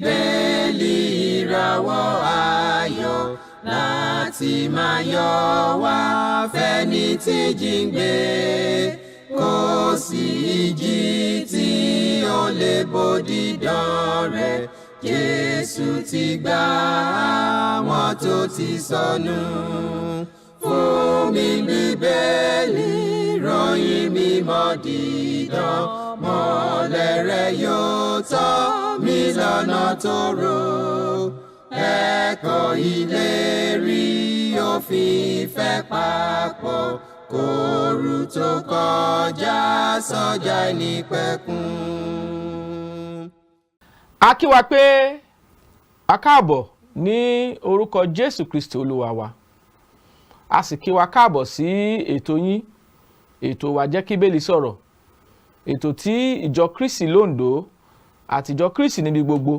Bíbélì, ìràwọ̀ ayọ̀ láti máa yọ wá fẹ́ni tí jíǹgbé. Kò sí ìjì tí ó lè bòdì dán rẹ̀. Jésù ti gbà àwọn tó ti sọnù. Fún mi Bíbélì, ròyìn mímọ́ dídán, mọ́lẹ̀ rẹ̀ yóò tọ́ mi lọ́nà tó rò. Ẹ̀kọ́ ìlérí òfin ìfẹ́ papọ̀ kóoru tó kọjá sọ́jà ìnípẹ̀kun. A kí wa pé a káàbọ̀ ní orúkọ Jésù Kristi Olúwa wa. A sì kí wa káàbọ̀ sí ètò yín, ètò wa, Jẹ́ Kí Bíbélì Sọ̀rọ̀, ètò tí ìjọ Kristi lóńdó àti ìjọ Kristi níbi gbogbo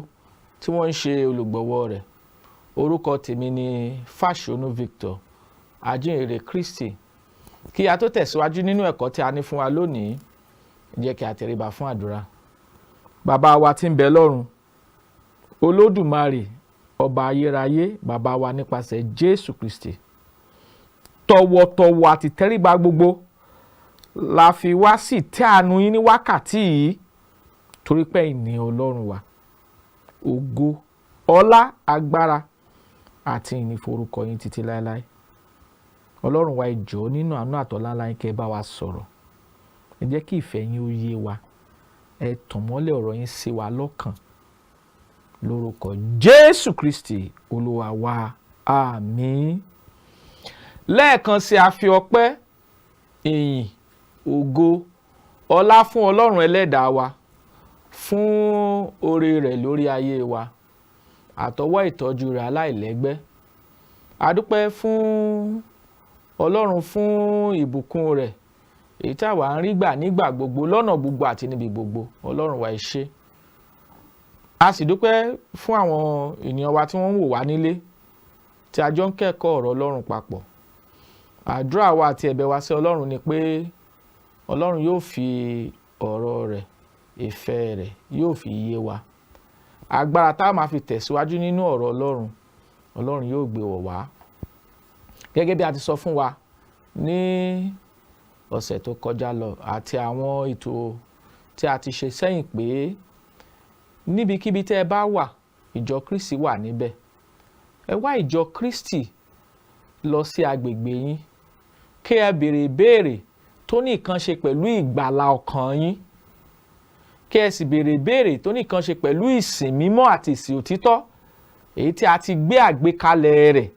tí wọ́n ń ṣe olùgbọ̀wọ́ rẹ̀. Orúkọ tèmi ni Fáṣọnù Victor, ajínrere Kristi. Kí a tó tẹ̀síwájú nínú ẹ̀kọ́ tí a ní fún wa lónìí, jẹ́ kí a tẹríba fún àdúrà. Bàbá wa tí ń bẹ lọ́run, Olódùmarè, ọba ayérayé, bàbá wa nípasẹ̀ Jésù Kristi, tọ̀wọ̀tọ̀wọ̀ àti tẹríba gbogbo la fi wá sí ìtẹ́ àánú yín ní wákàtí yìí, torí pé ìní Ọlọ́run wa. Ògo, ọlá, agbára àti ìyìn forúkọ yín títí láéláé. Ọlọ́run wa, ẹ jọ̀ọ́, nínú àánú àtọ́lá ńlá yín, kẹ́ ẹ bá wa sọ̀rọ̀. Ẹ jẹ́ kí ìfẹ́ yín ó yé wa. Ẹ tàn mọ́lẹ̀ ọ̀rọ̀ yín sí wa lọ́kàn, lórúkọ Jésù Kristi Olúwa wa, àmín. Lẹ́ẹ̀kan sí, a fi ọpẹ́, ìyìn, ògo, ọlá fún Ọlọ́run ẹlẹ́dàá wa fún oore rẹ̀ lórí ayé wa àtọwọ́ ìtọ́jú rẹ̀ aláìlẹ́gbẹ́. A dúpẹ́ fún Ọlọ́run fún ìbùkún rẹ̀ èyí tí àwa ń rí gbà nígbà gbogbo, lọ́nà gbogbo àti níbi gbogbo. Ọlọ́run wa, ẹ ṣé. A sì dúpẹ́ fún àwọn ènìyàn wa tí wọ́n ń wò wá nílé tí a jọ ń kẹ́kọ̀ọ́ ọ̀rọ̀ Ọlọ́run papọ̀. Àdúrà wa àti ẹ̀bẹ̀ wa sí Ọlọ́run ni pé Ọlọ́run yóò fi ọ̀rọ̀ rẹ̀, ìfẹ́ rẹ̀, yóò fi yé wa. Agbára tá a máa fi tẹ̀síwájú nínú ọ̀rọ̀ Ọlọ́run, Ọlọ́run yóò gbé wọ̀ wá. Gẹ́gẹ́ bí a ti sọ fún wa ní ọ̀sẹ̀ tó kọjá lọ àti àwọn ètò tí a ti ṣe sẹ́yìn pé níbikíbi tẹ́ ẹ bá wà, ìjọ Kristi wà níbẹ̀. Ẹ wá ìjọ Kristi lọ sí agbègbè yín, kí ẹ béèrè ìbéèrè tó ní nǹkan ṣe pẹ̀lú ìgbàlà ọkàn yín, kí ẹ sì béèrè ìbéèrè tó ní nǹkan ṣe pẹ̀lú ìsìn mímọ́ àti ìsìn òtítọ́, èyí tí a ti gbé àgbékalẹ̀ rẹ̀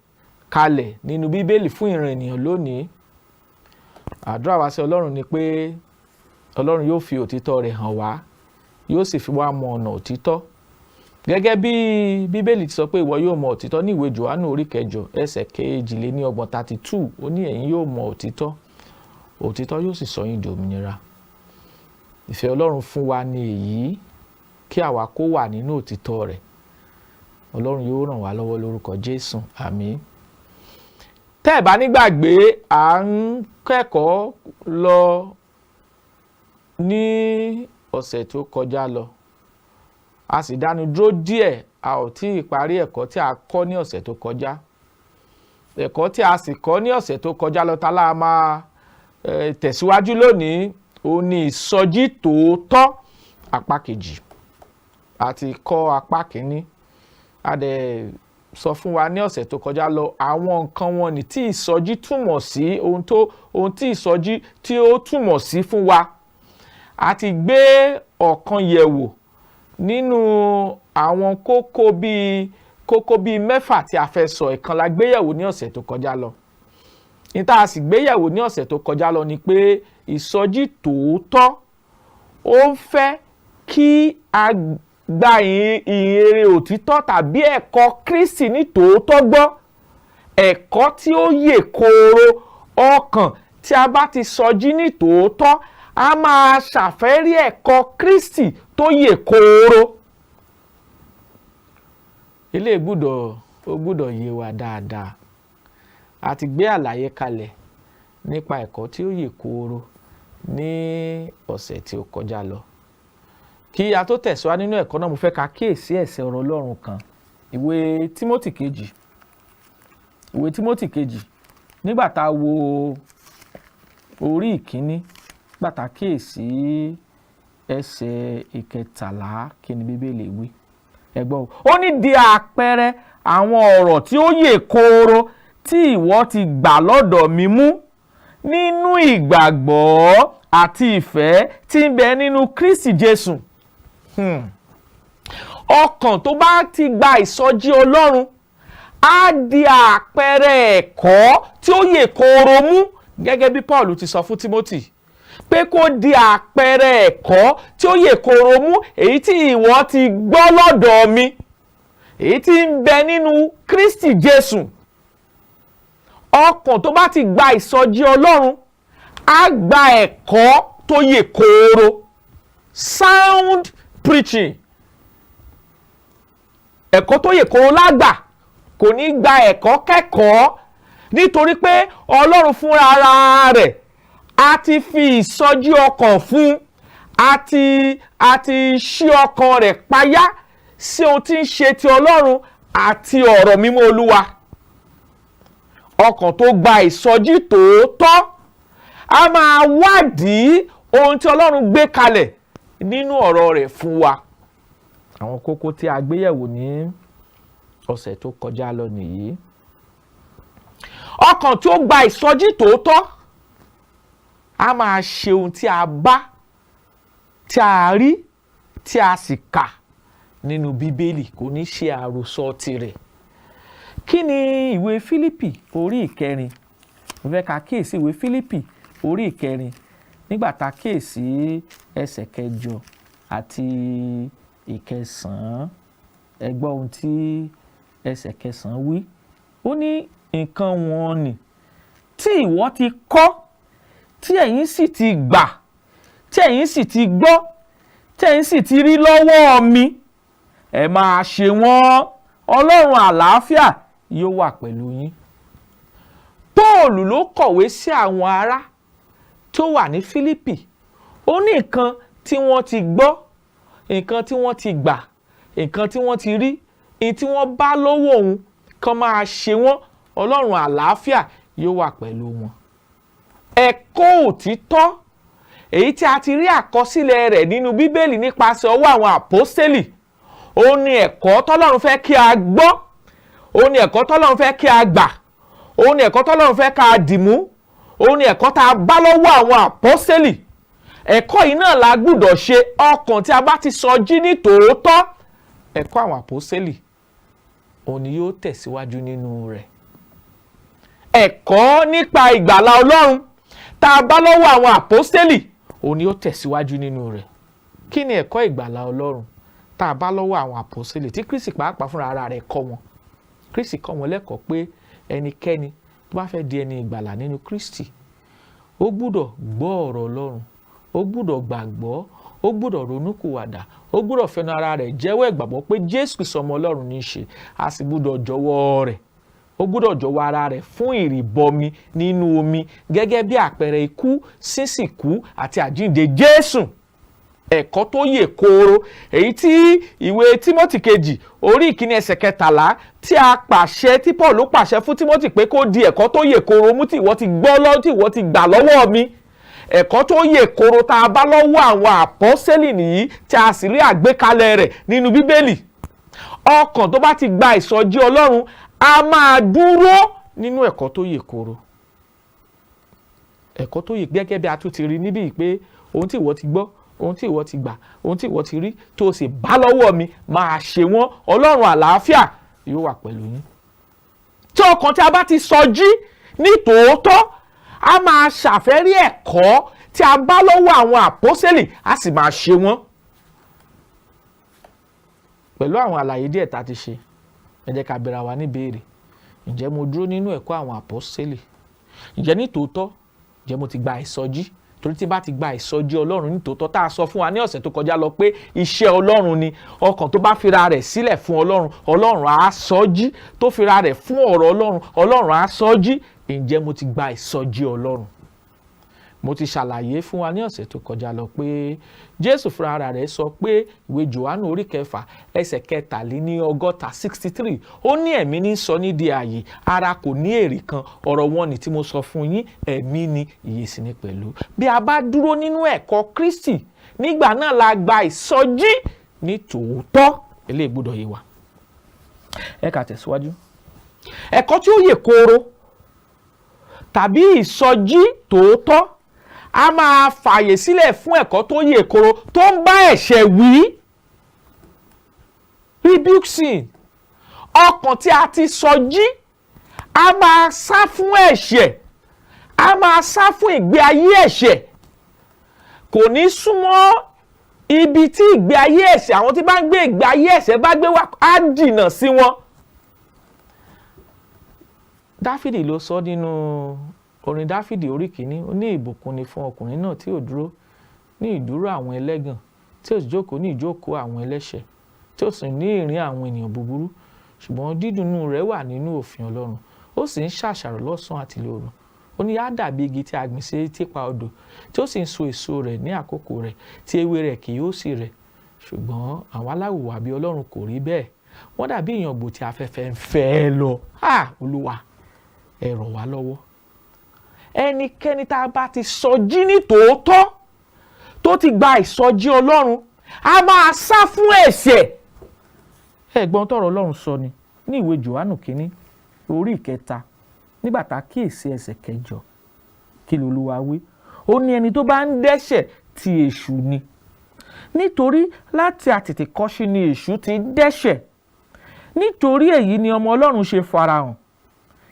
kalẹ̀ nínú Bíbélì fún ìran ènìyàn lónìí. Àdúrà wa sí Ọlọ́run ni pé Ọlọ́run yóò fi òtítọ́ rẹ̀ hàn wá, yóò sì fi wá mọ ọ̀nà òtítọ́, gẹ́gẹ́ bí Bíbélì ti sọ pé ìwọ yóò mọ òtítọ́ ní ìwé Jòhánù orí 8, ẹsẹ̀ 32, 32. Ó ní ẹ̀yin yóò mọ òtítọ́, òtítọ́ yóò sì sọ yín di òmìnira. Ìfẹ́ Ọlọ́run fún wa ní èyí, kí àwa kó wà nínú òtítọ́ rẹ̀. Ọlọ́run yóò ràn wá lọ́wọ́ lórúkọ Jésù, àmín. Tẹ́ ẹ̀ bá nígbàgbé, à ń kẹ́kọ̀ọ́ lọ ní ọ̀sẹ̀ tó kọjá lọ, a sì dánu dúró díẹ̀. A ò tí ì parí ẹ̀kọ́ tí a kọ́ ní ọ̀sẹ̀ tó kọjá. Ẹ̀kọ́ tí a sì kọ́ ní ọ̀sẹ̀ tó kọjá lọ tá la máa tẹ̀síwájú lónìí, ó ní ìsọjí tòótọ́, apá kejì. A ti kọ́ apá kínní, a dẹ̀ sọ fún wa ní ọ̀sẹ̀ tó kọjá lọ àwọn nǹkan wọn ní tí ìsọjí túmọ̀ sí, ohun tí ìsọjí tí ó túmọ̀ sí fún wa. A ti gbé ọ̀kan yẹ̀wò nínú àwọn kókó bíi 6 tí a fẹ́ sọ. Ìkan la gbé yẹ̀wò ní ọ̀sẹ̀ tó kọjá lọ. Ní tá a sì gbé yẹ̀wò ní ọ̀sẹ̀ tó kọjá lọ ni pé ìsọjí tòótọ́, ó ń fẹ́ kí a gba ìhìnrere òtítọ́ tàbí ẹ̀kọ́ Kristi ní tòótọ́ gbọ́, ẹ̀kọ́ tí ó yè kooro. Ọkàn tí a bá ti sọjí ní tòótọ́, a máa ṣàfẹ́rí ẹ̀kọ́ Kristi tó yè kooro. Ilé gbúdọ̀, ó gbúdọ̀ yé wa dáadáa. A ti gbé àlàyé kalẹ̀ nípa ẹ̀kọ́ tí ó yè kooro ní ọ̀sẹ̀ tí ó kọjá lọ. Kí a tó tẹ̀síwájú nínú ẹ̀kọ́ náà, mo fẹ́ ká kíyèsí ẹsẹ̀ ọ̀rọ̀ Ọlọ́run kan. Ìwé Tímótì kejì, ìwé Tímótì kejì, nígbà tá a wo orí ìkíní, nígbà tá a kíyèsí ẹsẹ̀ 13, kí ni Bíbélì wí? Ẹ gbọ́ o. Ó ní, di àpẹẹrẹ àwọn ọ̀rọ̀ tí ó yè kooro tí ìwọ ti gbà lọ́dọ̀ mi mú nínú ìgbàgbọ́ àti ìfẹ́ tí ń bẹ nínú Kristi Jésù. Ọkàn tó bá ti gba ìsọjí Ọlọ́run á di àpẹẹrẹ ẹ̀kọ́ tí ó yè kooro mú, gẹ́gẹ́ bí Paul ti sọ fún Timothy pé kó di àpẹẹrẹ ẹ̀kọ́ tí ó yè kooro mú, èyí tí ìwọ ti gbọ́ lọ́dọ̀ mi, èyí tí ń bẹ nínú Kristi Jésù. Ọkàn tó bá ti gba ìsọjí Ọlọ́run á gba ẹ̀kọ́ tó yè kooro, sound preaching. Ẹ̀kọ́ tó yè kooro lágbà, kò ní gba ẹ̀kọ́ kẹ́kọ̀ọ́, nítorí pé Ọlọ́run fúnra ara rẹ̀ a ti fi ìsọjí ọkàn fún, a ti ṣí ọkàn rẹ̀ payá sí ohun tí ń ṣe ti Ọlọ́run àti ọ̀rọ̀ mímọ́ Olúwa. Ọkàn tó gba ìsọjí tòótọ́ a máa wádìí ohun tí Ọlọ́run gbé kalẹ̀ nínú ọ̀rọ̀ rẹ̀ fún wa. Àwọn kókó tí a gbé yẹ̀wò ní ọ̀sẹ̀ tó kọjá lọ nìyí. Ọkàn tí ó gba ìsọjí tòótọ́ a máa ṣe ohun tí a bá, tí a rí, tí a sì kà nínú Bíbélì, kò ní ṣe àròsọ tirẹ̀. Kí ni ìwé Fílípì orí 4? Mo fẹ́ ká kíyèsí ìwé Fílípì orí 4, nígbà tá a kíyèsí ẹsẹ̀ 8 àti 9. Ẹ gbọ́ ohun tí ẹsẹ̀ 9 wí. Ó ní, nǹkan wọ̀nnì tí ìwọ ti kọ́, tí ẹ̀yin sì ti gbà, tí ẹ̀yin sì ti gbọ́, tí ẹ̀yin sì ti rí lọ́wọ́ mi, ẹ máa ṣe wọ́n, Ọlọ́run àlàáfíà yóò wà pẹ̀lú yín. Pọ́ọ̀lù ló kọ̀wé sí àwọn ará tó wà ní Fílípì. Ó ní nǹkan tí wọ́n ti gbọ́, nǹkan tí wọ́n ti gbà, nǹkan tí wọ́n ti rí, èyí tí wọ́n bá lọ́wọ́ òun, kán máa ṣe wọ́n, Ọlọ́run àlàáfíà yóò wà pẹ̀lú wọn. Ẹ̀kọ́ òtítọ́ èyí tí a ti rí àkọsílẹ̀ rẹ̀ nínú Bíbélì nípasẹ̀ ọwọ́ àwọn àpọ́sítélì, ó ní ẹ̀kọ́ tọ́lọ́run fẹ́ kí a gbọ́, ó ní ẹ̀kọ́ tọ́lọ́run fẹ́ kí a gbà, ó ní ẹ̀kọ́ tọ́lọ́run fẹ́ ká a dìmú, ó ní ẹ̀kọ́ tá a bá lọ́wọ́ àwọn àpọ́sítélì. Ẹ̀kọ́ yìí náà la gbúdọ̀ ṣe. Ọkàn tí a bá ti sọ jí ní tòótọ́, ẹ̀kọ́ àwọn àpọ́sítélì òun ni yóò tẹ̀síwájú nínú rẹ̀. Ẹ̀kọ́ nípa ìgbàlà Ọlọ́run tá a bá lọ́wọ́ àwọn àpọ́sítélì, òun ni yóò tẹ̀síwájú nínú rẹ̀. Kí ni ẹ̀kọ́ ìgbàlà Ọlọ́run tá a bá lọ́wọ́ àwọn àpọ́sítélì tí Kristi pàápàá fúnra ara rẹ̀ kọ́ wọn? Kristi kọ́ wọn lẹ́kọ̀ọ́ pé ẹnikẹ́ni tó bá fẹ́ di ẹni ìgbàlà nínú Kristi, ó gbúdọ̀ gbọ́ ọ̀rọ̀ Ọlọ́run, ó gbúdọ̀ gbàgbọ́, ó gbúdọ̀ ronúpìwàdà, ó gbúdọ̀ fẹnu ara rẹ̀ jẹ́wọ́ ìgbàgbọ́ pé Jésù Kristi ọmọ Ọlọ́run ní í ṣe, a sì gbúdọ̀ jọ̀wọ́ rẹ̀, ó gbúdọ̀ jọ̀wọ́ ara rẹ̀ fún ìrìbọmi nínú omi gẹ́gẹ́ bí àpẹẹrẹ ikú, sísìnkú àti àjíǹde Jésù. Ẹ̀kọ́ tó yè kooro èyí tí ìwé Tímọ́tì kejì orí 1 ẹsẹ̀ 13 tí a pàṣẹ, tí Paul ló pàṣẹ fún Tímọ́tì pé kó di ẹ̀kọ́ tó yè kooro mú tí ìwọ ti gbọ́ lọ́, tí ìwọ ti gbà lọ́wọ́ mi. Ẹ̀kọ́ tó yè kooro tá a bá lọ́wọ́ àwọn àpọ́sẹ́lì nìyí, tí a sì rí àgbékalẹ̀ rẹ̀ nínú Bíbélì. Ọkàn tó bá ti gba ìsọjí Ọlọ́run a máa dúró nínú ẹ̀kọ́ tó yè kooro, ẹ̀kọ́ tó yè, gẹ́gẹ́ bí a tún ti rí níbí pé ohun tí ìwọ ti gbọ́, ohun tí ìwọ ti gbà, ohun tí ìwọ ti rí tó o sì bá lọ́wọ́ mi, máa ṣe wọ́n, Ọlọ́run àlàáfíà yóò wà pẹ̀lú yín. Tí ọkàn tí a bá ti sọjí ní tòótọ́, a máa ṣàfẹ́rí ẹ̀kọ́ tí a bá lọ́wọ́ àwọn àpọ́sẹ́lì, a sì máa ṣe wọ́n. Pẹ̀lú àwọn àlàyé díẹ̀ tá a ti ṣe, ẹ jẹ́ ká bẹ̀rẹ̀ wa níbéèrè: ǹjẹ́ mo dúró nínú ẹ̀kọ́ àwọn àpọ́sẹ́lì? Ǹjẹ́ ní tòótọ́, ǹjẹ́ mo ti gba ìsọjí? Torí tí bá ti gba ìsọjí Ọlọ́run ní tòótọ́ tá a sọ fún wa ní ọ̀sẹ̀ tó kọjá lọ pé iṣẹ́ Ọlọ́run ni, ọkàn tó bá fira rẹ̀ sílẹ̀ fún Ọlọ́run, Ọlọ́run á sọjí; tó fira rẹ̀ fún ọ̀rọ̀ Ọlọ́run, Ọlọ́run á sọjí. Ǹjẹ́ mo ti gba ìsọjí Ọlọ́run? Mo ti ṣàlàyé fún wa ní ọ̀sẹ̀ tó kọjá lọ pé Jésù fúnra ara rẹ̀ sọ pé ìwé Jòhánù orí 6 ẹsẹ̀ 63, 63, ó ní ẹ̀mí ní sọ ní di ààyè, ara kò ní èrè kan. Ọ̀rọ̀ wọn ni tí mo sọ fún yín, ẹ̀mí ni, ìyè sì ni pẹ̀lú. Bí a bá dúró nínú ẹ̀kọ́ Kristi, nígbà náà la gba ìsọjí ní tòótọ́. Eléyìí gbọ́dọ̀ yé wa. Ẹ kà tẹ̀síwájú. Ẹ̀kọ́ tí ó yè kooro tàbí ìsọjí tòótọ́ a máa fààyè sílẹ̀ fún ẹ̀kọ́ tó yè kooro tó ń bá ẹ̀ṣẹ̀ wí. Rebuke sin. Ọkàn tí a ti sọjí a máa sá fún ẹ̀ṣẹ̀, a máa sá fún ìgbé ayé ẹ̀ṣẹ̀. Kò ní súnmọ́ ibi tí ìgbé ayé ẹ̀ṣẹ̀, àwọn tí bá ń gbé ìgbé ayé ẹ̀ṣẹ̀ bá gbé wá, á jìnnà sí wọn. Dáfídì ló sọ nínú orin Dáfídì orí 1, ó ní ìbùkún ni fún ọkùnrin náà tí ò dúró ní ìdúró àwọn ẹlẹ́gàn, tí ò sì jókòó ní ìjókòó àwọn ẹlẹ́ṣẹ̀, tí ò sì ní ìrìn àwọn ènìyàn búburú, ṣùgbọ́n dídùnnú rẹ̀ wà nínú òfin Ọlọ́run, ó sì ń ṣàṣàrò lọ́sàn-án àti lóru. Ó ní á dàbí igi tí a gbìn sí etípa odò, tí ó sì ń so èso rẹ̀ ní àkókò rẹ̀, tí ewé rẹ̀ kì yóò sì rẹ̀. Ṣùgbọ́n àwọn aláìwà bí Ọlọ́run kò rí bẹ́ẹ̀, wọ́n dàbí ìyàngbò tí afẹ́fẹ́ ń fẹ́ lọ. Ha! Olúwa, ẹ ràn wá lọ́wọ́. Ẹnikẹ́ni tá a bá ti sọjí ní tòótọ́, tó ti gba ìsọjí Ọlọ́run, a máa sá fún ẹ̀ṣẹ̀. Ẹ̀gbọ́n tọ̀rọ̀ Ọlọ́run sọ ni ní ìwé Jòhánù 1 orí 3, nígbà tá a kíyèsí ẹsẹ̀ 8, kí lolúwa wí? Ó ní ẹni tó bá ń dẹ́ṣẹ̀ ti èṣù ni, nítorí láti àtètèkọ́ṣe ni èṣù ti dẹ́ṣẹ̀. Nítorí èyí ni ọmọ Ọlọ́run ṣe farahàn,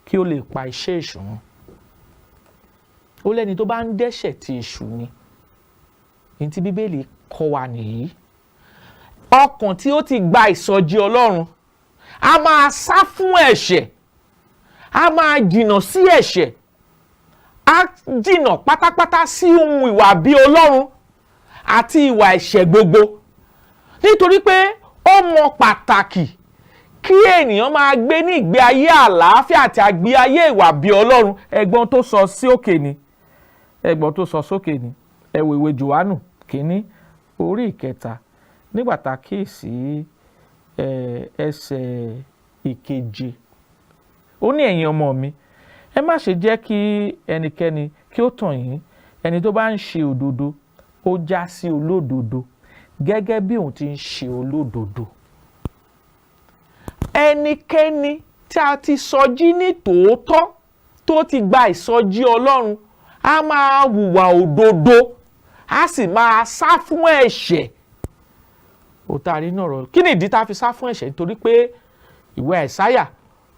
kí ó lè pa iṣẹ́ èṣù run. Ó lẹ́ni tó bá ń dẹ́ṣẹ̀ ti èṣù ni. Ní tí Bíbélì kọ́ wa nìyí. Ọkàn tí ó ti gba ìsọjí Ọlọ́run a máa sá fún ẹ̀ṣẹ̀, a máa jìnnà sí ẹ̀ṣẹ̀, a jìnnà pátápátá sí ohun ìwà bí Ọlọ́run àti ìwà ẹ̀ṣẹ̀ gbogbo, nítorí pé ó mọ pàtàkì kí ènìyàn máa gbé ní ìgbé ayé àlàáfíà àti àgbé ayé ìwà bí Ọlọ́run. Ẹ̀gbọ́n tó sọ sí òkè ni, ẹ̀gbọ́n tó sọ sókè ni. Ẹ wo ìwé Jòhánù 1 orí 3, nígbà tá a kíyèsí ẹsẹ̀ 7, ó ní ẹ̀yin ọmọ mi, ẹ má ṣe jẹ́ kí ẹnikẹ́ni kí ó tàn yín. Ẹni tó bá ń ṣe òdodo, ó já sí olódodo gẹ́gẹ́ bí òun ti ń ṣe olódodo. Ẹnikẹ́ni tí a ti sọjí ní tòótọ́, tó ti gba ìsọjí Ọlọ́run, á máa hùwà òdodo, á sì máa sá fún ẹ̀ṣẹ̀. Ó tá a rí náà rọ. Kí ni ìdí tá a fi sá fún ẹ̀ṣẹ̀? Nítorí pé ìwé Àìsáyà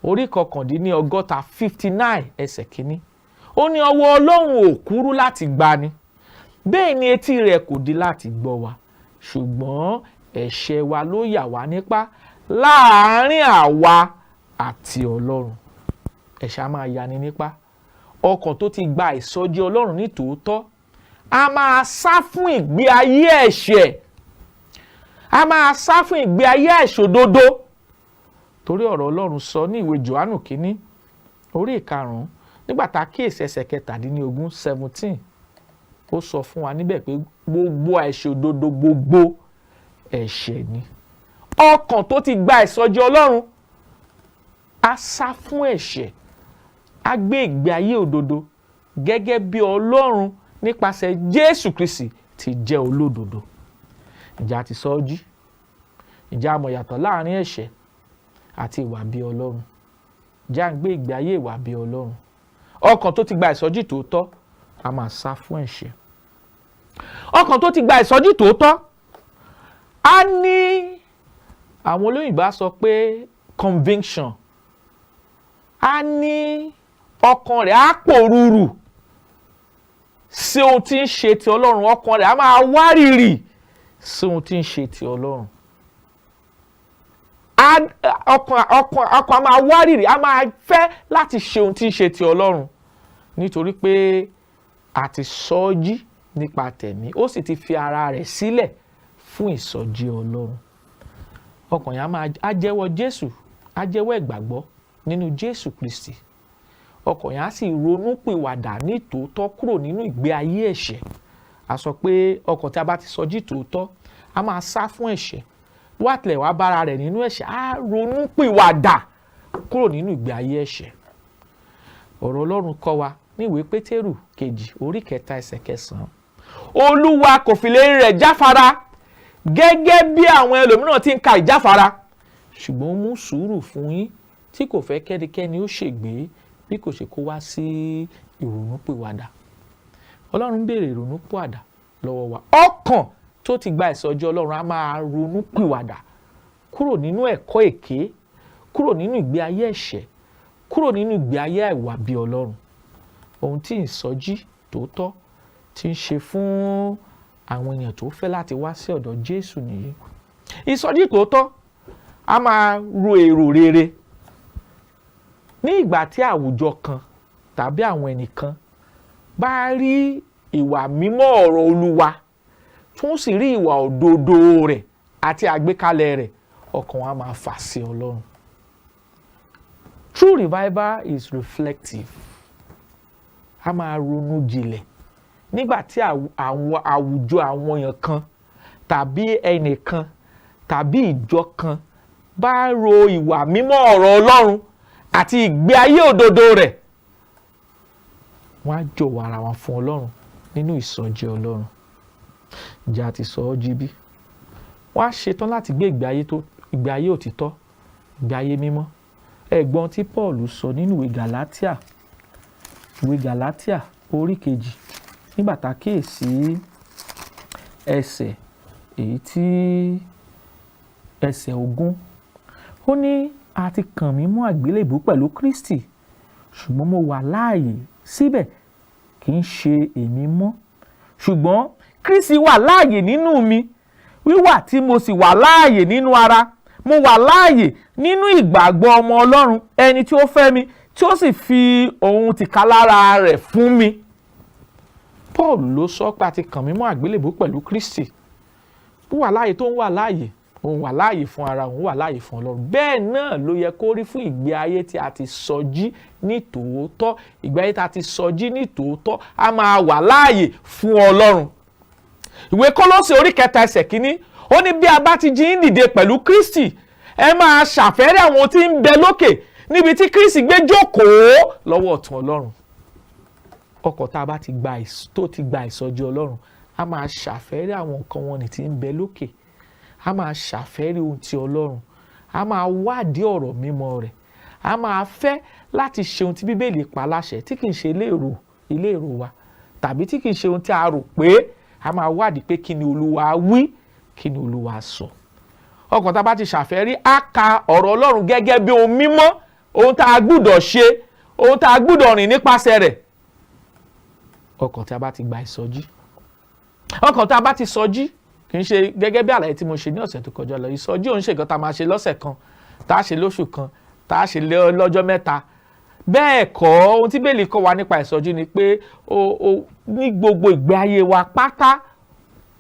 orí 59, 59 ẹsẹ̀ 1, ó ní ọwọ́ Ọlọ́run ò kúrú láti gbani, bẹ́ẹ̀ ni etí rẹ̀ kò di láti gbọ́ wa, ṣùgbọ́n ẹ̀ṣẹ̀ wa ló yà wá nípa láàárín àwa àti Ọlọ́run. Ẹ̀ṣẹ̀ á máa yani nípa. Ọkàn tó ti gba ìsọjí Ọlọ́run ní tòótọ́ a máa sá fún ìgbé ayé ẹ̀ṣẹ̀, a máa sá fún ìgbé ayé àìṣòdodo, torí ọ̀rọ̀ Ọlọ́run sọ ní ìwé Jòhánù 1 orí 5, nígbà tá a kíyèsí ẹsẹ̀ 17, 17, ó sọ fún wa níbẹ̀ pé gbogbo àìṣòdodo gbogbo ẹ̀ṣẹ̀ ni. Ọkàn tó ti gba ìsọjí Ọlọ́run á sá fún ẹ̀ṣẹ̀, á gbé ìgbé ayé òdodo gẹ́gẹ́ bí Ọlọ́run nípasẹ̀ Jésù Kristi ti jẹ́ olódodo. Ǹjẹ́ a ti sọ ọ́ jí? Ǹjẹ́ a mọ̀ yàtọ̀ láàrin ẹ̀ṣẹ̀ àti ìwà bí Ọlọ́run? Ǹjẹ́ à ń gbé ìgbé ayé ìwà bí Ọlọ́run? Ọkàn tó ti gba ìsọjí tòótọ́ a máa sá fún ẹ̀ṣẹ̀. Ọkàn tó ti gba ìsọjí tòótọ́ á ní, àwọn olóyìnbó á sọ pé conviction, á ní ọkàn rẹ̀ á pòrúurù sí ohun tí ń ṣe ti Ọlọ́run. Ọkàn rẹ̀ á máa wárìrì sí ohun tí ń ṣe ti Ọlọ́run. Ọkàn á máa wárìrì, á máa fẹ́ láti ṣe ohun tí ń ṣe ti Ọlọ́run, nítorí pé a ti sọ ọ́ jí nípa tẹ̀mí, ó sì ti fi ara rẹ̀ sílẹ̀ fún ìsọjí Ọlọ́run. Ọkàn yẹn á jẹ́wọ́ Jésù, á jẹ́wọ́ ìgbàgbọ́ nínú Jésù Kristi. Ọkàn yẹn á sì ronú pìwàdà ní tòótọ́ kúrò nínú ìgbé ayé ẹ̀ṣẹ̀. A sọ pé ọkàn tí a bá ti sọjí tòótọ́ a máa sá fún ẹ̀ṣẹ̀. Wá tilẹ̀ wá bára rẹ̀ nínú ẹ̀ṣẹ̀, á ronú pìwàdà kúrò nínú ìgbé ayé ẹ̀ṣẹ̀. Ọ̀rọ̀ Ọlọ́run kọ́ wa ní ìwé Pétérù kejì orí 3 ẹsẹ̀ 9. Olúwa kò fi ìlérí rẹ̀ jáfara gẹ́gẹ́ bí àwọn ẹlòmíràn ti ń ka ìjáfara, ṣùgbọ́n ó mú sùúrù fún yín tí kò fẹ́ kẹ́nikẹ́ni ó ṣègbé bí kò ṣe kó wá sí ìrònúpìwàdà. Ọlọ́run béèrè ìrònúpìwàdà lọ́wọ́ wa. Ọkàn tó ti gba ìsọjí Ọlọ́run á máa ronúpìwàdà kúrò nínú ẹ̀kọ́ èké, kúrò nínú ìgbé ayé ẹ̀ṣẹ̀, kúrò nínú ìgbé ayé àìwà bí Ọlọ́run. Ohun tí ìsọjí tòótọ́ ti ń ṣe fún àwọn èèyàn tó fẹ́ láti wá sí ọ̀dọ̀ Jésù nìyí. Ìsọjí tòótọ́ a máa ro èrò rere. Ní ìgbà tí àwùjọ kan tàbí àwọn ẹnìkan bá rí ìwà mímọ́ ọ̀rọ̀ Olúwa, tún sì rí ìwà òdodo rẹ̀ àti àgbékalẹ̀ rẹ̀, ọkàn wa máa fà sí Ọlọ́run. True revival is reflective. A máa ronú jinlẹ̀ nígbà tí àwọn àwùjọ àwọn èèyàn kan tàbí ẹnìkan tàbí ìjọ kan bá ro ìwà mímọ́ ọ̀rọ̀ Ọlọ́run àti ìgbé ayé òdodo rẹ̀, wọ́n á jọ̀wọ́ ara wọn fún Ọlọ́run nínú ìsọjí Ọlọ́run. Ǹjẹ́ a ti sọ ọ́ jí bí? Wọ́n á ṣetán láti gbé ìgbé ayé òtítọ́, ìgbé ayé mímọ́. Ẹ̀gbọ́n tí Paul sọ nínú ìwé Galatia, ìwé Galatia orí 2, nígbà tá a kíyèsí ẹsẹ̀ èyí tí ẹsẹ̀ 20, ó ní a ti kàn mí mọ́ àgbélébùú pẹ̀lú Kristi, ṣùgbọ́n mo wà láàyè síbẹ̀, kì í ṣe èmi mọ́, ṣùgbọ́n Kristi wà láàyè nínú mi. Wíwà tí mo sì wà láàyè nínú ara, mo wà láàyè nínú ìgbàgbọ́ ọmọ Ọlọ́run, ẹni tí ó fẹ́ mi, tí ó sì fi ohun tìkálára rẹ̀ fún mi. Paul ló sọ pé a ti kàn mí mọ́ àgbélébùú pẹ̀lú Kristi. Wíwà láàyè tó ń wà láàyè, òun wà láàyè fún ara òun, wà láàyè fún Ọlọ́run. Bẹ́ẹ̀ náà ló yẹ kó rí fún ìgbé ayé tí a ti sọjí ní tòótọ́. Ìgbé ayé tí a ti sọjí ní tòótọ́ a máa wà láàyè fún Ọlọ́run. Ìwé Kólósè orí 3 ẹsẹ̀ 1, ó ní bí a bá ti jí ń dìde pẹ̀lú Kristi, ẹ máa ṣàfẹ́rí àwọn tí ń bẹ lókè níbi tí Kristi gbé jókòó lọ́wọ́ ọ̀tún Ọlọ́run. Ọkàn tá a bá ti gba tó ti gba ìsọjí Ọlọ́run a máa ṣàfẹ́rí àwọn nǹkan wọn ní tí ń bẹ lókè, a máa ṣàfẹ́rí ohun ti Ọlọ́run, a máa wádìí ọ̀rọ̀ mímọ́ rẹ̀, a máa fẹ́ láti ṣe ohun tí Bíbélì pa láṣẹ, tí kì í ṣe ilé èrò wa tàbí tí kì í ṣe ohun tí a rò pé. A máa wádìí pé kí ni Olúwa wí, kí ni Olúwa sọ. Ọkàn tá a bá ti ṣàfẹ́rí á ka ọ̀rọ̀ Ọlọ́run gẹ́gẹ́ bí ohun mímọ́, ohun tá a gbúdọ̀ ṣe, ohun tá a gbúdọ̀ rìn nípasẹ̀ rẹ̀. Ọkàn tí a bá ti gba ìsọjí, ọkàn tí a bá ti sọjí, kì í ṣe gẹ́gẹ́ bí àlàyé tí mo ṣe ní ọ̀sẹ̀ tó kọjá lọ. Ìsọjí òun ṣe nǹkan tá a máa ṣe lọ́sẹ̀ kan, tá a ṣe lóṣù kan, tá a ṣe lọ́jọ́ mẹ́ta. Bẹ́ẹ̀ kọ́. Ohun tí Bíbélì kọ́ wa nípa ìsọjí ni pé ní gbogbo ìgbé ayé wa pátá,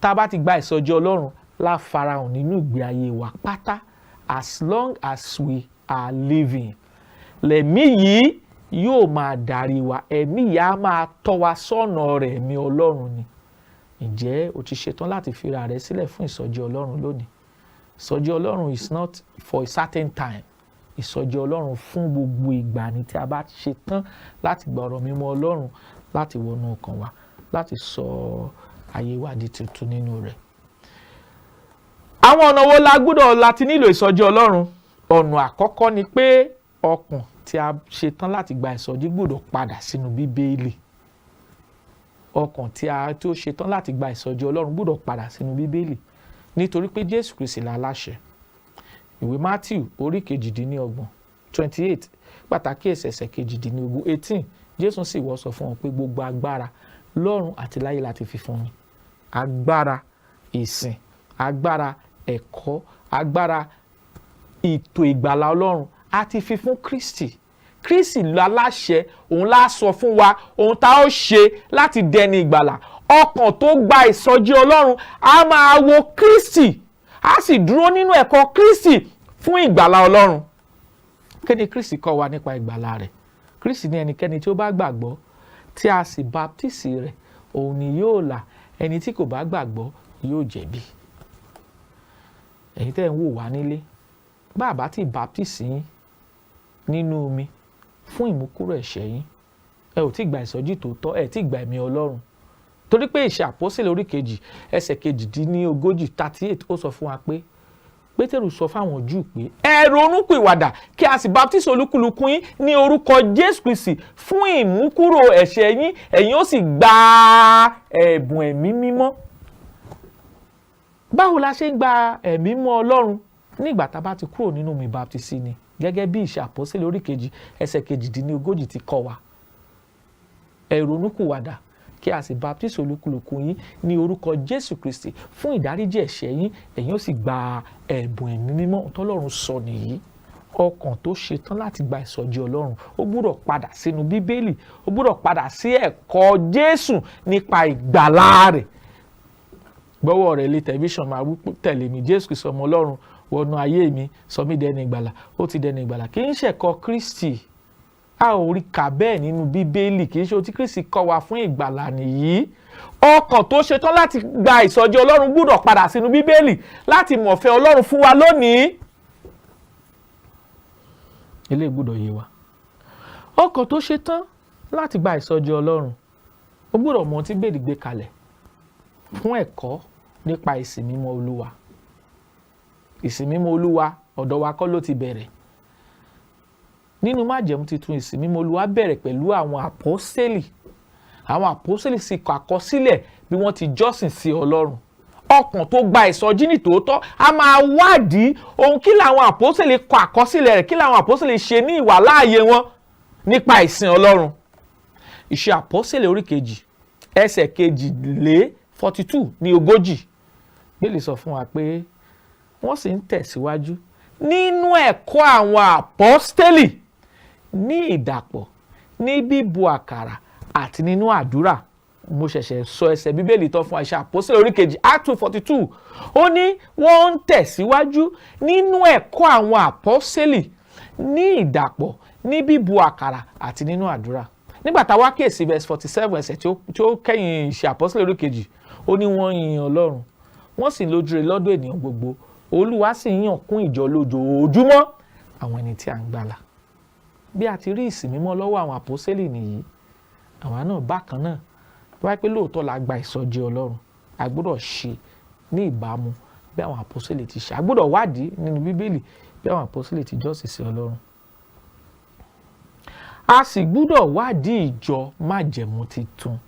tá a bá ti gba ìsọjí Ọlọ́run, la farahàn nínú ìgbé ayé wa pátá. As long as we are living, lẹ̀mí yìí yóò máa darí wa, ẹ̀mí yìí á máa tọ́ wa sọ́nà rẹ̀, ẹ̀mí Ọlọ́run ni. Ǹjẹ́ o ti ṣetán láti fira rẹ sílẹ̀ fún ìsọjí Ọlọ́run lónìí? Ìsọjí Ọlọ́run is not for a certain time. Ìsọjí Ọlọ́run fún gbogbo ìgbà ni, tí a bá ṣetán láti gba ọ̀rọ̀ mímọ́ Ọlọ́run láti wọnú ọkàn wa, láti sọ ayé wa di tuntun nínú rẹ̀. Àwọn ọ̀nà wo la gbọ́dọ̀ láti nílò ìsọjí Ọlọ́run? Ọ̀nà àkọ́kọ́ ni pé ọkàn tí a ṣetán láti gba ìsọjí gbọ́dọ̀ padà sínú Bíbélì. Ọkàn tí a tó ṣetán láti gba ìsọjí Ọlọ́run gbọ́dọ̀ padà sínú Bíbélì, nítorí pé Jésù Kristi la láṣẹ. Ìwé Matthew orí 28, 28, pàtàkì ẹsẹ̀ 18, 18, Jésù sì wọ́ sọ fún wọn pé gbogbo agbára lọ́run àti láyé láti fi fún mi. Agbára ìsìn, agbára ẹ̀kọ́, agbára ètò ìgbàlà Ọlọ́run a ti fi fún Kristi. Kristi láláṣẹ, òun lá sọ fún wa ohun tá ó ṣe láti dẹni ìgbàlà. Ọkàn tó gba ìsọjí Ọlọ́run a máa wo Kristi, a sì dúró nínú ẹ̀kọ́ Kristi fún ìgbàlà Ọlọ́run. Kí ni Kristi kọ́ wa nípa ìgbàlà rẹ̀? Kristi ní ẹnikẹ́ni tí ó bá gbàgbọ́ tí a sì baptisi rẹ̀, òun ni yóò là, ẹni tí kò bá gbàgbọ́ yóò jẹ̀bi. Ẹ̀yin tẹ́ ń wò wá nílé, bá a bá ti baptisi yín nínú omi fún ìmúkúrò ẹ̀ṣẹ̀ yín, ẹ ò tí gba ìsọjí tòótọ́, ẹ tí gba ẹ̀mí Ọlọ́run. Torí pé Ìṣe Àpọ́sítélì orí 2 ẹsẹ̀ 38, 38, ó sọ fún wa pé Pétérù sọ fáwọn Júù pé ẹ ronúpìwàdà kí a sì baptisi olúkúlùkù yín ní orúkọ Jésù Kristi fún ìmúkúrò ẹ̀ṣẹ̀ yín, ẹ̀yin ó sì gba ẹ̀bùn ẹ̀mí mímọ́. Báwo la ṣe ń gba ẹ̀mí mọ́ Ọlọ́run? Nígbà tá a bá ti kúrò nínú omi baptisi ni, gẹ́gẹ́ bí Ìṣe Àpọ́sítélì orí 2 ẹsẹ̀ 38 ti kọ́ wa. Ẹ ronúpìwàdà kí a sì baptisi olúkúlùkù yín ní orúkọ Jésù Kristi fún ìdáríjì ẹ̀ṣẹ̀ yín, ẹ̀yin ó sì gba ẹ̀bùn ẹ̀mí mímọ́. Tọ́lọ́run sọ nìyí. Ọkàn tó ṣetán láti gba ìsọjí Ọlọ́run, ó gbúdọ̀ padà sínú Bíbélì, ó gbúdọ̀ padà sí ẹ̀kọ́ Jésù nípa ìgbàlà rẹ̀. Gbọ́wọ́ rẹ̀ lé tẹlifíṣàn, máa wí tẹ̀lé mi, Jésù Kristi ọmọ Ọlọ́run, wọnú ayé mi, sọ mí dẹni ìgbàlà. Ó ti dẹni ìgbàlà. Kì í ṣẹ̀kọ́ Kristi, a ò rí kà bẹ́ẹ̀ nínú Bíbélì, kì í ṣe ohun tí Kristi kọ́ wa fún ìgbàlà nìyí. Ọkàn tó ṣetán láti gba ìsọjí Ọlọ́run gbúdọ̀ padà sínú Bíbélì láti mọ̀fẹ́ Ọlọ́run fún wa lónìí. Eléyìí gbúdọ̀ yé wa. Ọkàn tó ṣetán láti gba ìsọjí Ọlọ́run, ó gbúdọ̀ mọ ohun tí Bíbélì gbé kalẹ̀ fún ẹ̀kọ́ nípa ìsìn mímọ́ Olúwa. Ìsìn mímọ́ Olúwa ọ̀dọ̀ wa kọ́ ló ti bẹ̀rẹ̀. Nínú májẹ̀mú titun, ìsìn mímọ́ Olúwa bẹ̀rẹ̀ pẹ̀lú àwọn àpọ́sítélì. Àwọn àpọ́sítélì sì kọ àkọsílẹ̀ bí wọ́n ti jọ́sìn sí Ọlọ́run. Ọkàn tó gba ìsọjí ní tòótọ́ a máa wádìí ohun kí làwọn àpọ́sítélì kọ àkọsílẹ̀ rẹ̀, kí làwọn àpọ́sítélì ṣe ní ìwàláàyè wọn nípa ìsìn Ọlọ́run. Ìṣe Àpọ́sítélì orí 2 ẹsẹ̀ 42 ní 40, Bíbélì sọ fún wa pé wọ́n sì ń tẹ̀síwájú nínú ẹ̀kọ́ àwọn àpọ́sítélì, ní ìdàpọ̀, ní bíbu àkàrà àti nínú àdúrà. Mo ṣẹ̀ṣẹ̀ sọ ẹsẹ̀ Bíbélì tán fún Ìṣe Àpọ́sítélì orí 2, Act 2:42. Ó ní wọ́n ń tẹ̀síwájú nínú ẹ̀kọ́ àwọn àpọ́sítélì, ní ìdàpọ̀, ní bíbu àkàrà àti nínú àdúrà. Nígbà tá a wá kíyèsí verse 47, ẹsẹ̀ tí ó kẹ́yìn Ìṣe Àpọ́sítélì orí 2, ó ní wọ́n yin Ọlọ́run, wọ́n sì lójúre lọ́dọ̀ ènìyàn gbogbo, Olúwa sì yàn kún ìjọ lójoojúmọ́ àwọn ẹni tí a ń gbàlà. Bí a ti rí ìsìn mímọ́ lọ́wọ́ àwọn àpọ́sítélì nìyí. Àwa náà bákan náà, tó bá pé lóòótọ́ la gba ìsọjí Ọlọ́run, a gbọ́dọ̀ ṣe ní ìbámu bí àwọn àpọ́sítélì ti ṣe. A gbọ́dọ̀ wádìí nínú Bíbélì bí àwọn àpọ́sítélì ti jọ́sìn sí Ọlọ́run. A sì gbọ́dọ̀ wádìí ìjọ májẹ̀mú titun.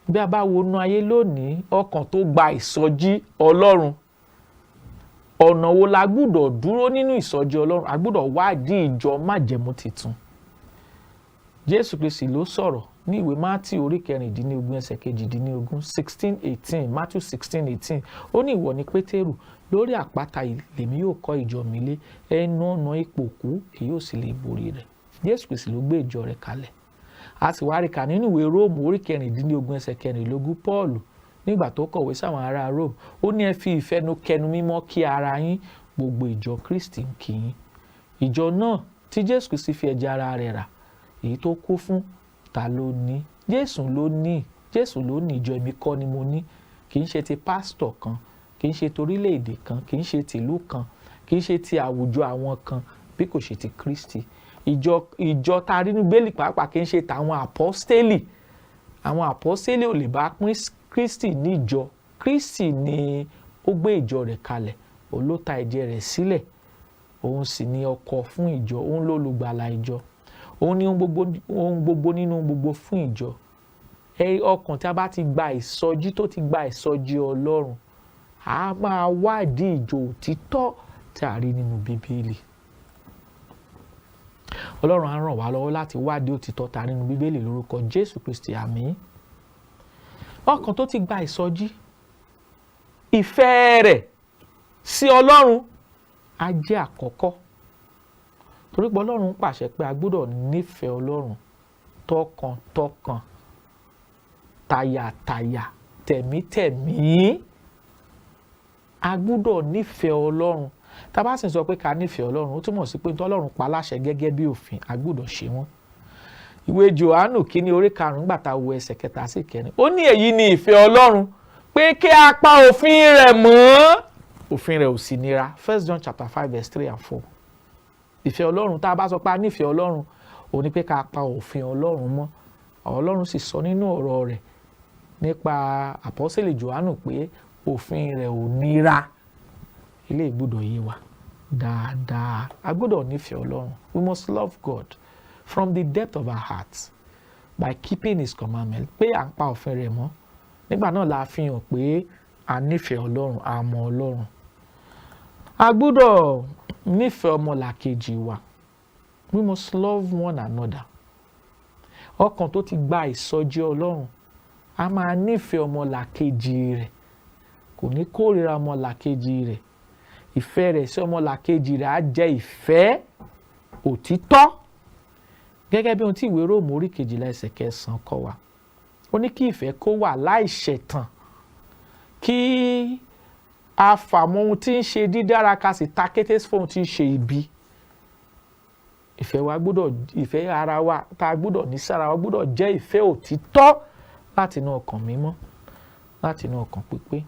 Bí a bá wọnú ayé lónìí, ọkàn tó gba ìsọjí Ọlọ́run, ọ̀nà wo la gbọ́dọ̀ dúró nínú ìsọjí Ọlọ́run? A gbọ́dọ̀ wádìí ìjọ májẹ̀mú titun. Jésù Kristi ló sọ̀rọ̀ ní ìwé Mátíù orí 16 ẹsẹ̀ 18, 16:18, Matthew 16:18. Ó ní ìwọ ni Pétérù, lórí àpáta yìí lèmi yóò kọ́ ìjọ mi lé, ẹnu ọ̀nà ipò òkú kì yóò sì lè borí rẹ̀. Jésù Kristi ló gbé ìjọ rẹ̀ kalẹ̀. A sì wá rí kà nínú ìwé Róòmù orí 16 ẹsẹ̀ 24, Pọ́ọ̀lù nígbà tó kọ̀wé sáwọn ará Róòmù, ó ní ẹ fi ìfẹnukẹnu mímọ́ kí ara yín, gbogbo ìjọ Kristi ń kí yín. Ìjọ náà tí Jésù Kristi fi ẹ̀jẹ̀ ara rẹ̀ rà, èyí tó kú fún, ta ló ní? Jésù ló ní. Jésù ló ní ìjọ, èmi kọ́ ni mo ní. Kì í ṣe ti pásítọ̀ kan, kì í ṣe torílẹ̀-èdè kan, kì í ṣe tìlú kan, kì í ṣe ti àwùjọ àwọn kan, bí kò ṣe ti Kristi. Ìjọ tá a rí ní Bíbélì pàápàá kì í ṣe tàwọn àpọ́stélì. Àwọn àpọ́stélì ò lè bá pín Kristi níjọ. Kristi ni ó gbé ìjọ rẹ̀ kalẹ̀, òun ló ta ẹ̀jẹ̀ rẹ̀ sílẹ̀, òun sì ni ọkọ fún ìjọ, òun ló lùgbàlà ìjọ, òun ni ohun gbogbo nínú ohun gbogbo fún ìjọ. Ọkàn tí a bá ti gba ìsọjí, tó ti gba ìsọjí Ọlọ́run, a máa wádìí ìjọ òtítọ́ tí a rí nínú Bíbélì. Ọlọ́run á ràn wá lọ́wọ́ láti wádìí òtítọ́ tá a rí nínú Bíbélì lórúkọ Jésù Kristi, àmín. Ọkàn tó ti gba ìsọjí, ìfẹ́ rẹ̀ sí Ọlọ́run á jẹ́ àkọ́kọ́, torí pé Ọlọ́run pàṣẹ pé a gbọ́dọ̀ nífẹ̀ẹ́ Ọlọ́run tọkàntọkàn, tàyàtàyà, tẹ̀mítẹ̀mí. A gbọ́dọ̀ nífẹ̀ẹ́ Ọlọ́run. Tá a bá sì ń sọ pé ká nífẹ̀ẹ́ Ọlọ́run, ó túmọ̀ sí pé tọ́lọ́run pa láṣẹ gẹ́gẹ́ bí òfin, a gbọ́dọ̀ ṣe wọ́n. Ìwé Jòhánù kíní orí 5 gbà tá wo ẹsẹ̀ 3 sí 4, ó ní èyí ni ìfẹ́ Ọlọ́run, pé kí a pa òfin rẹ̀ mọ́, òfin rẹ̀ ò sì nira. First John chapter 5 verse 3 and 4. Ìfẹ́ Ọlọ́run, tá a bá sọ pé a nífẹ̀ẹ́ Ọlọ́run, ó ní pé ká pa òfin Ọlọ́run mọ́. Ọlọ́run sì sọ nínú ọ̀rọ̀ rẹ̀ nípa àpọ́sẹ̀lì Jòhánù pé òfin rẹ̀ ò nira. Ilé ìgbọ́dọ̀ yé wa dáadáa. A gbọ́dọ̀ nífẹ̀ẹ́ Ọlọ́run. We must love God from the depth of our hearts by keeping his commandment, pé à ń pa òfin rẹ̀ mọ́. Nígbà náà la fi hàn pé a nífẹ̀ẹ́ Ọlọ́run, a mọ̀ Ọlọ́run. A gbọ́dọ̀ nífẹ̀ẹ́ ọmọlàkejì wa. We must love one another. Ọkàn tó ti gba ìsọjí Ọlọ́run a máa nífẹ̀ẹ́ ọmọlàkejì rẹ̀, kò ní kórìíra ọmọlàkejì rẹ̀. Ìfẹ́ rẹ̀ sí ọmọlàkejì rẹ̀ á jẹ́ ìfẹ́ òtítọ́, gẹ́gẹ́ bí ohun tí ìwé Róòmù orí 12 ẹsẹ̀ 9 kọ́ wa. Ó ní kí ìfẹ́ kó wà láìṣẹ̀tàn, kí a fàmọ́ ohun tí ń ṣe dídára, ká sì ta kété fún ohun tí ń ṣe ibi. Ìfẹ́ wa gbọ́dọ̀, ìfẹ́ ara wa tá a gbọ́dọ̀ ní sára wa gbọ́dọ̀ jẹ́ ìfẹ́ òtítọ́ láti inú ọkàn mímọ́, láti inú ọkàn pípé.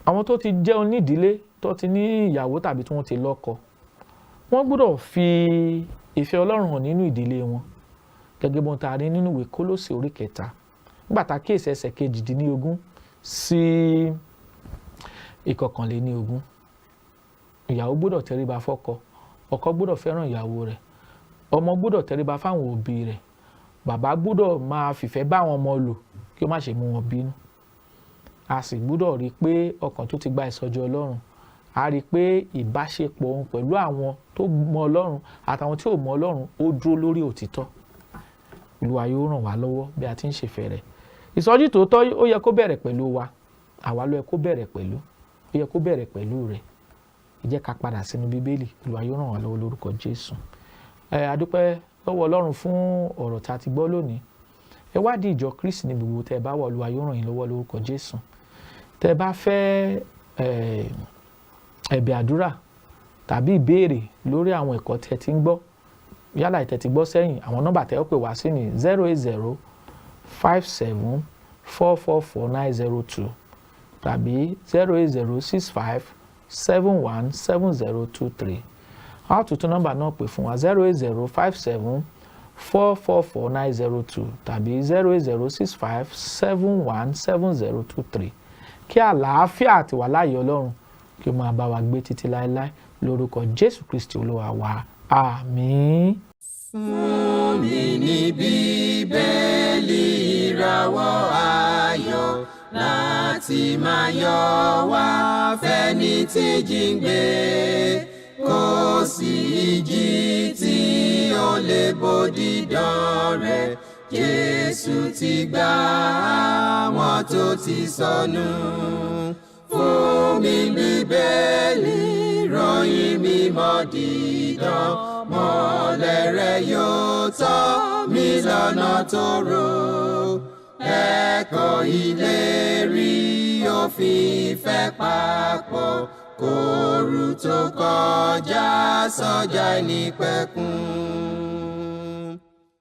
Àwọn tó ti jẹ́ onídìílé, tó ti ní ìyàwó tàbí tí wọ́n ti lọ́kọ, wọ́n gbọ́dọ̀ fi ìfẹ́ Ọlọ́run hàn nínú ìdílé wọn, gẹ́gẹ́ bọ́n ta rí nínú ìwé Kólósè orí 3, nígbà tá a kíyèsí ẹsẹ̀ 18 sí 21. Ìyàwó gbọ́dọ̀ tẹríba fọ́kọ, ọkọ gbọ́dọ̀ fẹ́ràn ìyàwó rẹ̀, ọmọ gbọ́dọ̀ tẹríba fáwọn òbí rẹ̀, bàbá gbọ́dọ̀ máa fìfẹ́ bá àwọn ọmọ lò kí ó má ṣe mú wọn bínú. A sì gbọ́dọ̀ rí i pé ọkàn tó ti gba ìsọjí Ọlọ́run, a rí i pé ìbáṣepọ̀ òun pẹ̀lú àwọn tó mọ Ọlọ́run àtàwọn tí ò mọ Ọlọ́run, ó dúró lórí òtítọ́. Olúwa yóò ràn wá lọ́wọ́ bí a ti ń ṣèfẹ́ rẹ̀. Ìsọjí tòótọ́, ó yẹ kó bẹ̀rẹ̀ pẹ̀lú wa. Àwa ló yẹ kó bẹ̀rẹ̀ pẹ̀lú, ó yẹ kó bẹ̀rẹ̀ pẹ̀lú rẹ̀. Ẹ jẹ́ ká padà sínú Bíbélì. Olúwa yóò ràn wá lọ́wọ́ lórúkọ Jésù. Ẹ adúpẹ́ lọ́wọ́ Ọlọ́run fún ọ̀rọ̀ tá a ti gbọ́ lónìí. Ẹ wádìí ìjọ Kristi ní gbogbo tẹ́ ẹ bá wà. Olúwa yóò ràn yín lọ́wọ́ lórúkọ Jésù. Tẹ́ ẹ bá fẹ́ ẹ̀bẹ̀ àdúrà tàbí ìbéèrè lórí àwọn ẹ̀kọ́ tẹ́ ẹ ti ń gbọ́, yálà ìtẹ́ ti gbọ́ sẹ́yìn, àwọn nọ́mbà tẹ́ ẹ pè wá sí ní 08057444902 tàbí 08065717023. A ó tuntun nọ́mbà náà pè fún wa: 08057444902 tàbí 08065717023. Kí àlàáfíà àti wàláyé Ọlọ́run kí ó máa bá wa gbé títí láéláé lórúkọ Jésù Kristi Olúwa wa. Àmín. Fún mi ní Bíbélì, ìràwọ̀ ayọ̀ láti máa yọ wá fẹ́ni tí jíǹgbé. Kò sí ìjì tí ó lè bò dídán rẹ̀. Jésù ti gbà àwọn tó ti sọnù. Fún mi Bíbélì, ròyìn mímọ́ dídán, mọ́lẹ̀ rẹ̀ yóò tọ́ mi lọ́nà tó rò. Ẹ̀kọ́ ìlérí òfin ìfẹ́ papọ̀ kóoru tó kọjá sọ́jà ìnípẹ̀kun.